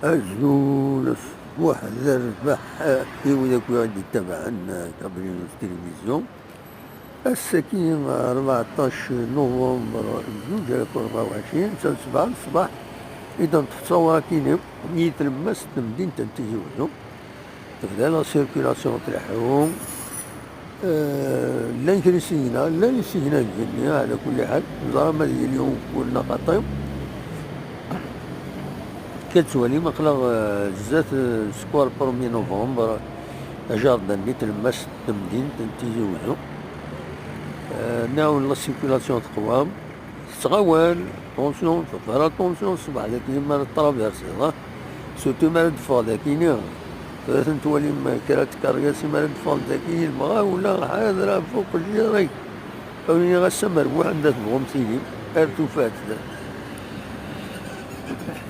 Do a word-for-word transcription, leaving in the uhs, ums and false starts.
Azul, ṣṣbuḥ d rrbeḥ i wid akk i ɣ-d-ittabaɛen, eh, Kabli News Télévision. Ass-agi, rbeɛṭac novembre zuǧ alaf u rebɛa u ɛecrin, ass n sebɛa n ṣṣbeḥ, i d-neṭṭef ttawra-agi i tlemmast n temdint n Tizi Wezzu. Tebda la circulation tleḥḥu. Eh, llan kra isigna, llan isigna deg igenni, ɛla kulli ḥal, neẓra ma ad yili ugur neɣ xaṭi. Akka tettwalim, aql-aɣ, eh, zdat, eh, skwar premier novembre, ajardin-nni tlemmast n temdint n Tizi Wezzu. Eh, nniɣ-awen la circulation teqwa, tettɣawal, attention, faut faire attention, ṣṣbeḥ dagi mi ara traversiḍ, ah. Surtout mi ara d-teffɣeḍ dagi-ni. Tura twalim kra n tkeryas mi ara d-teffɣeḍ dagi, lemɣawla, ḥader ɣef uqejjir-ik. Awi-aɣ ass amerbuḥ anda tebɣum tilim, ar tufat.